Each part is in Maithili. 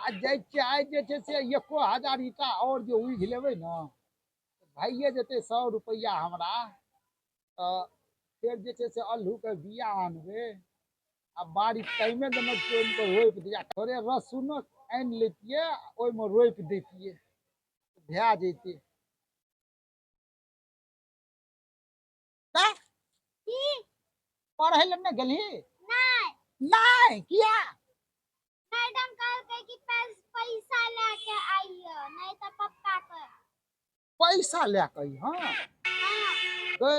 आ जाइ छियै आइ जे छै से 1000 ईटा आओर जे उघि लेबै ने भइए जेतै 100 रुपैआ हमरा। तऽ फेर जे छै से अल्लूके बिआ आनबै आ बाड़ी टाइमे देने तोड़ि कऽ रोपि दियै। थोड़े रसुनो आनि लैतियै, ओहिमे रोपि दैतियै, भए जैतै। पढ़ै लए नहि गेलही? नहि। नहि किया? मैडम कहलकै कि पैसा लए के आइयो, नहि तऽ पप्पा के। पैसा लए के अइहँ? हाँ। गै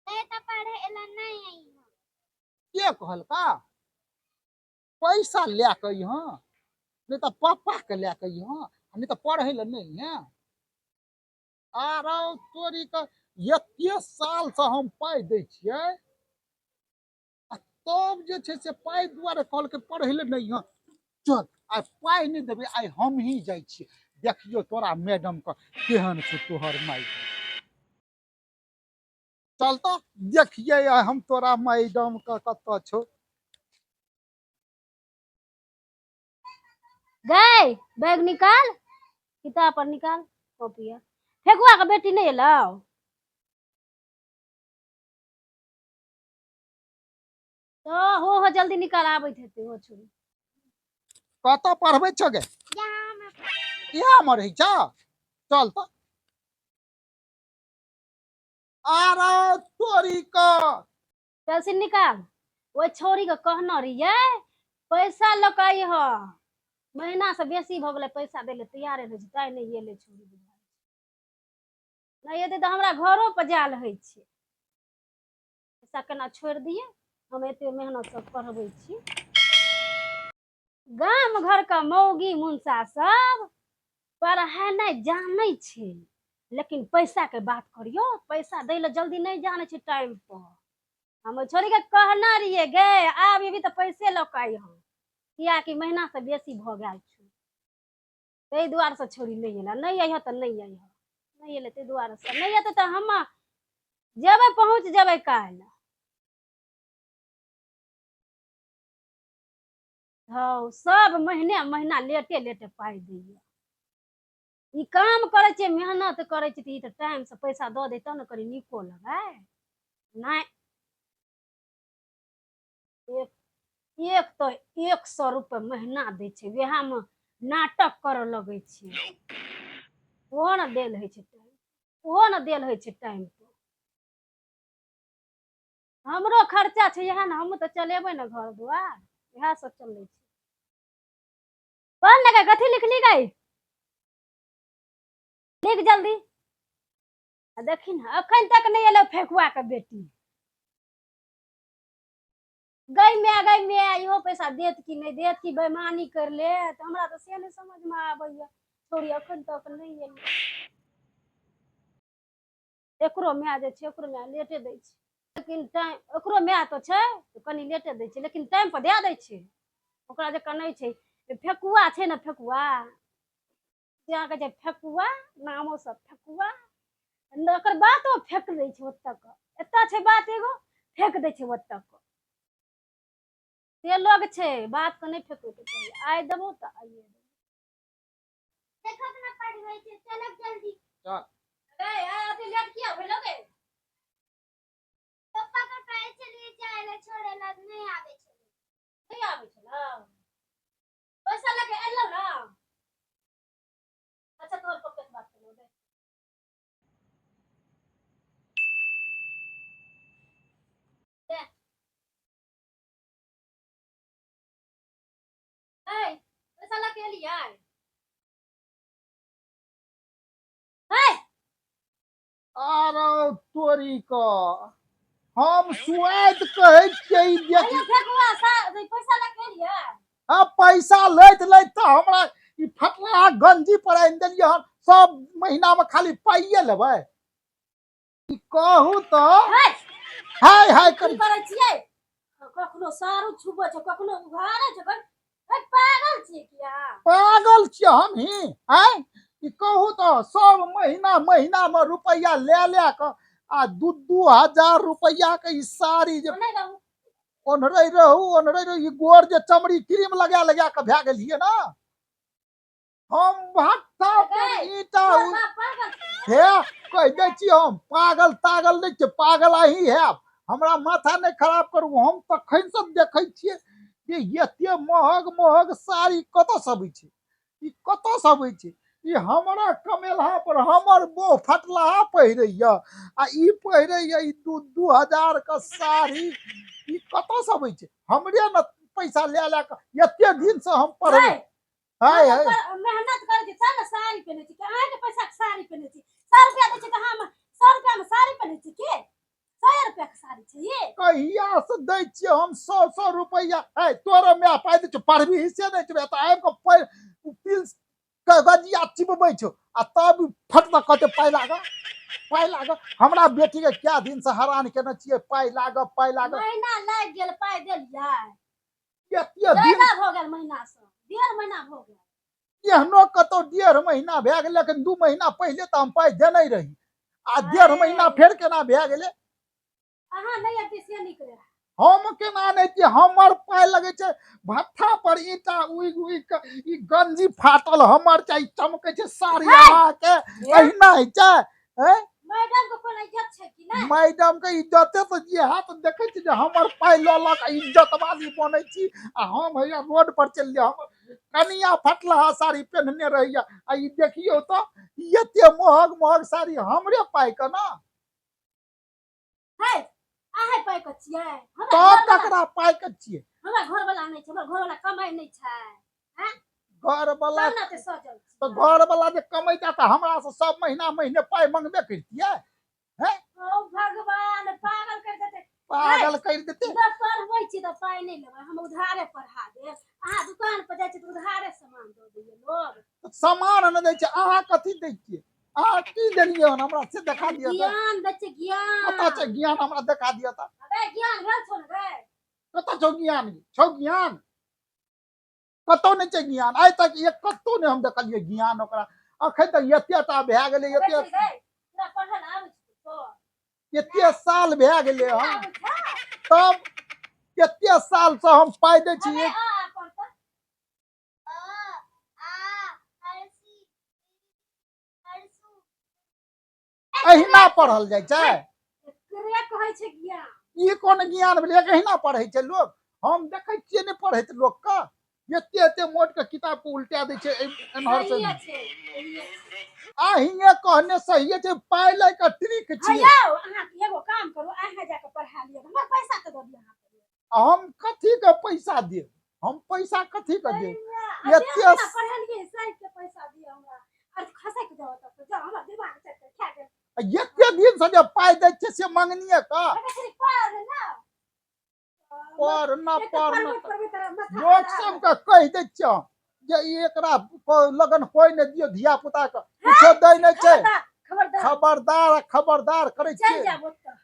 नहि तऽ पढ़ै लए नहि अइहँ। के कहलका पैसा लए के अइहँ, नहि तऽ पप्पा के लए के अइहँ, नहि तऽ पढ़ै लए नहि अइहँ? आरो तोरी के एते साल से हम पाइ दै छियै आ तब जे छै से पाइ दुआरे कहलकै पढ़ै लए नहि अइहँ। चल आइ पाइ नहि देबै, आइ हमही जाइ छियै, देखियौ तोरा मैडम के केहन छौ तोहर माय। चल तऽ देखियै आइ हम तोरा मैडम के कतऽ छौ। गै बैग निकाल, किताब पर निकाल, कॉपी आर। फेकुआ के बेटी नहि एलौ? तऽ हो हो जल्दी निकाल, आबैत हेतै हो छोरी। कतऽ पढ़बै छौ गे? यहाँ में। इएह मे रहै छौ? चल तऽ। आरो तोरी के पेंसिल निकाल। ओहि छौड़ी के कहने रहियै पैसा लऽ कऽ अइह, महीना से बेसी भऽ गेलै, पैसा दै लए तैयारे नहि छै, तैं नहि एलै छौड़ी। नहि एतै तऽ हमरा घरो पर जायल होइ छै। पैसा केना छोड़ि दियै, हम एते मेहनतसँ पढ़बै छी। गाम घरके मौगी मुनसा सब पढ़ेनाइ जानै छै, लेकिन पैसाके बात करियौ, पैसा दै लए जल्दी नहि जानै छै टाइम पर। हम ओहि छोड़ीके कहने रहियै, गे आब एबही तऽ पैसे लऽ कऽ अइहऽ, किएकि महीनासँ बेसी भऽ गेल छौ। ताहि दुआरेसँ छोड़ी नहि एलै। नहि अइहऽ तऽ नहि अइहऽ, नहि एलै ताहि दुआरेसँ। नहि एतै तऽ हम जेबै, पहुँच जेबै काल्हि। हँ, सब महीने महीना लेटे लेटे पाइ दैया। ई काम करै छियै, मेहनत करै छियै, तऽ ई तऽ टाइमसँ पैसा दऽ दै तब ने कनि नीको लगै। नहि एक एक तऽ 100 रुपैआ महीना दै छै, वएहमे नाटक करऽ लगै छै। ओहो ने देल होइ छै टाइम, ओहो ने देल होइ छै टाइम पर। हमरो खर्चा छै इएह ने, हमहूँ तऽ चलेबै ने घर दुआर, इएह सब चलै छै। पढ़ लगा, कथी लिखली गई? लिख जल्दी। आ देखी ने, अखन तक नहि एलो फेकुआ के बेटी। गई माय, गई माय, इहो पैसा देत कि नहि देत, कि बेईमानी कर लेत? हमरा तऽ से नहि समझमे आबैया। छोड़ी अखन तक नहि एलै। एकरो माय जे छै, ओकरो माय लेटे दै छै, लेकिन टाइम ओकरो माय तऽ छै तऽ कनि लेटे दै छै, लेकिन टाइम पर दए दै छै। ओकरा जकाँ नहि छै। फेकुआ छै ने, फेकुआ से अहाँके छै, फेकुआ नामो सब फेकुआ। ओकर बातो फेक दै छै ओतऽ के, एतऽ छै बात एगो फेक दै छै ओतऽ के। से लोग छै, बात के नहि फेकैके चाही। आइ देबो तऽ आइए देबो। देखब ना पढ़बै छै, चलब जल्दी। चल। ए आइ अथी लेट किया भेलो गे? पप्पा के कहै छलियै जाय लए छोड़े लए, नहि आबै छलै। नहि आबै छलौ? पैसा लऽ के एलौ ना? अच्छा, तोहर पप्पे से बात करबो दे। दे। ए पैसा लऽ के एलियै? हे आरो तोरी के हम सुआद कहै छियै ई देख। अइयो फेकुआ सा पैसा लऽ के एलियै? आ पैसा लैत लैत तऽ हमरा ई फटलाहा गंजी पर आनि देलियै हन। सब महीना मे खाली पाइए लेबै? ई कहू तऽ। हे हाय हाय की करी करै छियै? कखनो सारू छुबै छै, कखनो उघारै छै। ए, पागल छियै किया? पागल छियै हमही? आँय, ई कहू तऽ, सब महीना महीना मे रुपैआ ले ले कऽ आ 2-2 हजार रुपैआ के ई साड़ी जे नहि रहू। ओन्हरै रहू, ओन्हरै रहू। ई गोर जे चमड़ी क्रीम लगा लगा के भए गेलियै ने, हम भट्टा पर ईंटा तोहर बाप पागल छै। हे, कहि दै छी हम पागल तागल नहि छै, पागल अहीं हैब। हमरा माथा नहि खराब करू। हम तखन से देखै छियै जे एते महग महग साड़ी कतऽ से अबै छै, ई कतऽ से अबै छै। ई हमरा कमेलहा पर हमर बोह फटलाहा पहिरैया आ ई पहिरैया ई दू दू हजार के साड़ी, ई कतऽ से अबै छै? हमरे ने पैसा लए लए कऽ एते दिन से हम पढ़बै। हे, हाय हम हाय, मेहनत करै छी तब ने साड़ी पहिनै छी। अहाँके पैसा के साड़ी पहिनै छी? 100 रुपया दै छी तऽ हम 100 रुपया मे साड़ी पहिनै छी की? 100 रुपया के साड़ी छै ये? कहिया से दै छियै हम सौ सौ रुपैआ? है, तोरो माय पाइ दै छौ, पढ़बही से नहि छौ, तऽ आबि कऽ पढ़ पिल्स के गजिया चिबबै छौ आ तब फट दऽ कहतै पाइ लागऽ, पाइ लागऽ। हमरा बेटी के कए दिन से हरान केने छियै, पाइ लागऽ, पाइ लागऽ। महीना लागि गेल, पाइ देलियै? एते दिन ज्यादा भऽ गेल, महीना से 1.5 महीना भऽ गेल। एहनो कतौ 1.5 महीना भए गेलै? लेकिन 2 महीना पहिले तऽ हम पाइ देने रही आ 1.5 महीना फेर केना भए गेलै? अहाँ नहि अबै से नीक रहै। हम केना नहि छियै? हमर पाइ लगै छै भट्ठा पर ईंटा उगि उगि कऽ ई गंजी फाटल हमर चाही, चमकै छै साड़ी अहाँके, एहिना होइ छै? हैं? मैडम के कोनो इज्जत छै कि नहि? मैडम के इज्जते तऽ जे हाथ देखै छी जे हमर पाइ लऽ लऽ कऽ इज्जत वाली बनै छी आ हम हैया रोड पर चलि जाउ, हमर कनिया फटलाहा साड़ी पहिनने रहैया आ ई देखियौ तऽ ई एते महग महग साड़ी हमरे पाइ के ने। है, अहाँ पाइ के छियै? हमरा तब घरवला ककरा पाइ के छियै? हमरा घरवला नहि छै, हमर घरवला कमाइ नहि छै। घर वाला तब ने एते सजल तऽ छियै। घर वाला जे कमैता तऽ हमरा से सब महीना महीने पाइ मंगबे करितियै। ओ भगवान, पागल कर देतै। पागल करि देतै। जब पढ़बै छी तऽ पाइ नहि लेबै, हम उधारे पढ़ा देब। अहाँ दुकान पर जाइ छी तऽ उधारे सामान दऽ दैये लोग। सामान नहि दै छै, अहाँ कथी दै छियै? अहाँ की देलियै हन हमरा से देखा दिअ तऽ। ज्ञान दै छै, कतऽ ज्ञान। छै ज्ञान? हमरा देखा दिअ तऽ। अबे ज्ञान भेल छौ ने रे? कतऽ छौ ज्ञान? छौ ज्ञान? कतौ नहि छै ज्ञान। आइ तक एक कतौ नहि हम देखलियै ज्ञान ओकरा। अखन तक एते टा भए गेलै, अबे एते चल गे, तोरा पढ़ल आबै छौ तो? एते साल भए गेलै हन। आबै छै? तब एते साल से हम पाइ दै अबे छी। आ आ पढ़ तऽ। अ आ हरसी हरसू। अहिना पढ़ल जाइ छै? एकरे कहै छै ज्ञान। ई कोन ज्ञान भेलै? अहिना पढ़ै छै लोक? हम देखै छियै नहि पढ़ैत लोकके, एते एते मोट के किताब के उल्टा दै छै एम्हर से। सहिए छै, सहिए छै। अहिए कहने सहिए छै, पाइ लय के ट्रिक हँ छियै। यौ, अहाँ एगो काम करू, अहाँ जाकऽ पढ़ा लिअ, हमर पैसा तऽ दऽ दिअ अहाँ। हम कथी के पैसा देब? हम पैसा कथी के देब? एते एते पढ़लियै, साइड के पैसा दिअ हमरा और खसक जाओ तब जाओ, हमरा दिमाग चक्कर खा गेल। एते दिन से जे पाइ दै छियै से मंगनिये के। अगर छली पढ़ ना। पढ़ न, एक तऽ पढ़ न। पढ़बैत पढ़बैत तोरा माथा लोक खराब। सबके कहि दै छियै हम जे ई एकरा लगन कोइ नहि दियौ, धिया पुता के किछो दै नहि छै। खबरदार, खबरदार। खबरदार, खबरदार करै चलि छियै। जायब ओतऽ।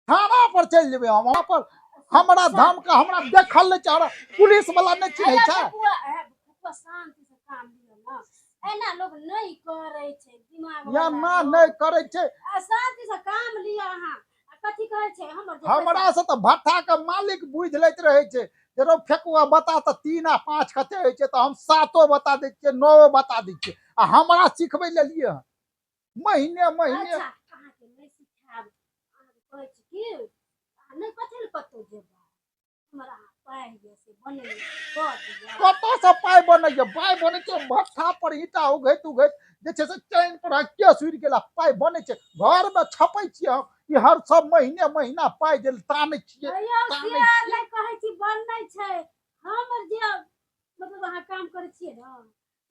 थाना पर चलि जेबै हम। वहाँ पर हमरा धमका, हमरा देखल नहि छै, हमरा पुलिस वाला नहि चिन्है छै। फकुआ, हे, फकुआ, शांति से काम लिअ ने, एना लोक नहि करै छै दिमाग या वाला ना लोक। नहि करै छै। आ शांति से काम लिअ अहाँ। आ कथी कहै छै हमर जे हमरा से तऽ भट्ठा के मालिक बुझि लैत रहै छै जे रौ फेकुआ, बता तऽ 3 आ 5 कते होइ छै? तऽ हम सातो बता दै छियै, नओ बता दै छियै आ हमरा सिखबै लेलियै हन महीने महीने। अच्छा, अहाँके नहि सिखायब। अहाँके कहै छी की अहाँ नहि कथी लए कतहु जेबै, हमर अहाँ पाइ यऽ से बनेने दऽ दिअ। कतऽसँ पाइ बनैया? पाइ बनै छै भट्ठा पर ईंटा उघैत उघैत जे छै से चैन पर केस उड़ि गेल आ पाइ बनै छै। घरमे छपै छियै हम ई हर सब महीने महीना पाइ जे तानै छियै। यौ, तानै से छियै। नहि कहै छी, बनै छै हमर जे मतलब अहाँ काम करै छियै ने,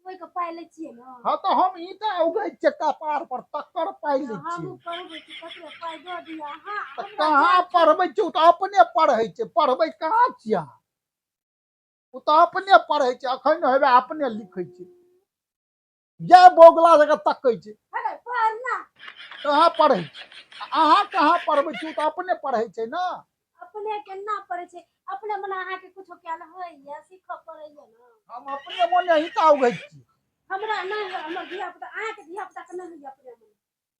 ओहिके पाइ लै छियै ने? हँ, तऽ हम ईंटा उघै छियै कपार पर, तकर पाइ लै छियै। हमहूँ पढ़बै छी, ककरो पाइ दऽ दिअ अहाँ। तऽ हमरा कहाँ पढ़बै छियै? ओ तऽ अपने पढ़ै छै। पढ़बै कहाँ छियै अहाँ? ओ तऽ अपने पढ़ै छै। अखन हेबे अपने लिखै छै, जय बौगला जकाँ तकै छै। अरे पढ़ना। कहाँ पढ़ै छै? अहाँ कहाँ पढ़बै छियै? ओ तऽ अपने पढ़ै छै ने। अपने केना पढ़ै छै? अपने मने अहाँके कुछो कयल होइया, सीखऽ पड़ैया ने। हम अपने मोने ईंटा उघै छियै। हमरा नहि होइया, हमर धिया पुता, अहाँके धिया पुताके नहि होइया अपने मने।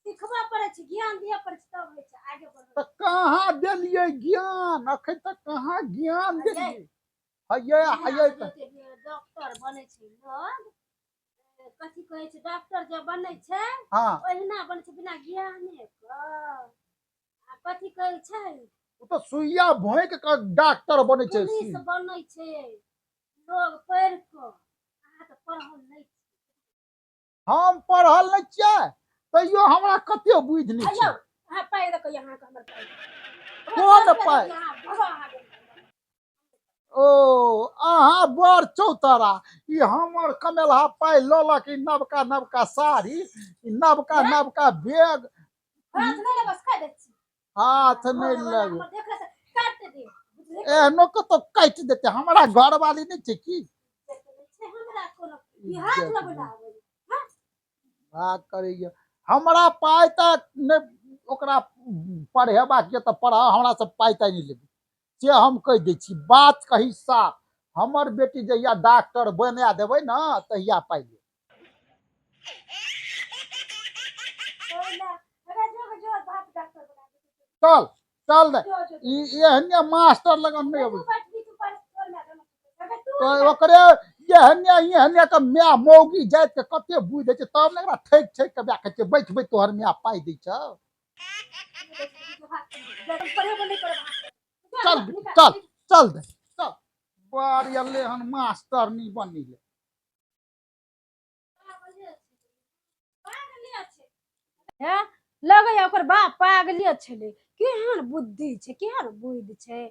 सिखबऽ पड़ै छै, ज्ञान दिअ पड़ै छै तब होइ छै आगे बढ़ै। तऽ कहाँ देलियै ज्ञान? अखन तक कहाँ ज्ञान देलियै? हैये हैये तऽ डॉक्टर बनै छै लोग, कथी कहै छै, डॉक्टर जे बनै छै ओहिना बनै छै बिना ज्ञाने के। आ कथी कहै छै, ओ तऽ सुइया भोंकि कऽ डॉक्टर बनै छै। पुलिस बनै छै लोग पढ़ि कऽ। अहाँ तऽ पढ़ल नहि छी। हम पढ़ल नहि छियै तैयो हमरा कते बुद्धि नहि आइयौ छै। अहाँ पाइ दऽ कऽ, अहाँके हमर पाइ कोन पाइ? अहाँ अहाँके ओ अहाँ बड़ चौतरा, ई हमर कमेलहा पाइ लऽ लऽ के ई नवका नवका साड़ी, ई नवका नवका बैग। हाथ नहि लगस, काटि दै छी। हाथ नहि लग हमर देखले से काटि दे, बुझलियै? एहनो कतौ काटि देतै? हमरा घरवाली नहि छै की? छै हमरा कोनो ई हाथ लगबै आबै? भाग करैया। हमरा पाइ तऽ नहि, ओकरा पढ़ेबाक यऽ तऽ पढ़ाउ, हमरा से पाइ ताइ नहि लेबै, से हम कहि दै छी। बात कही साफ, हमर बेटी जहिया डॉक्टर बना देबै ने तहिया पाइ लेब। ओहिला अगर जो जो बाप डॉक्टर बना दे। चल चल दे। जो जो ई एहने मास्टर लगन नहि तू अबै। बैठ भी, तू पढ़, तोर माय दोनो। अगर तू तऽ ओकरे एहने एहने के माय मौगी जाति के कते बुझि दै छै, तब ने एकरा ठकि ठकि कऽ कहै छै बैठ बैठ तोहर माय पाइ दै छौ। पढ़ेबो नहि करब। चल बेटी, चल चल दे चल। बड़ एलै हन मास्टर नहीं बनी। हे लगैया ओकर बाप पागले छलै। केहन बुद्धि छै, केहन बुद्धि छै?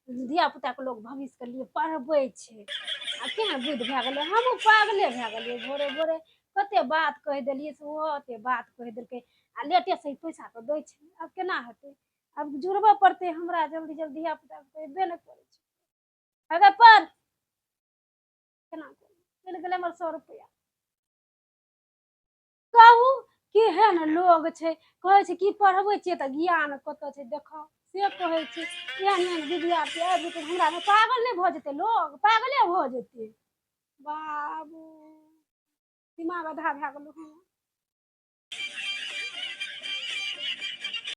धिया पुताके लोक भविष्यके लिए पढ़बै छै आ केहन बुद्धि भए गेलै। हमहूँ पागले भए गेलियै। भोरे भोरे कते बात कहि देलियै से ओहो ओते बात कहि देलकै आ लेटे सही पैसा तऽ दै छै। आब केना हेतै? आब जुड़बऽ पड़तै हमरा जल्दी जल्दी। धिया पुताके तऽ अयबे नहि करै छै। अगर पर केना चलि गेलै हमर 100 रुपैआ? कहू, केहन लोग छै? कहै छै की पढ़बै छियै तऽ ज्ञान कतऽ छै देखऽ, से कहै छै। एहन एहन विद्यार्थी आबि जेतै हमरा मे, पागल नहि भऽ जेतै लोग? पागले भऽ जेतै। बाबू, दिमाग आधा भए गेल।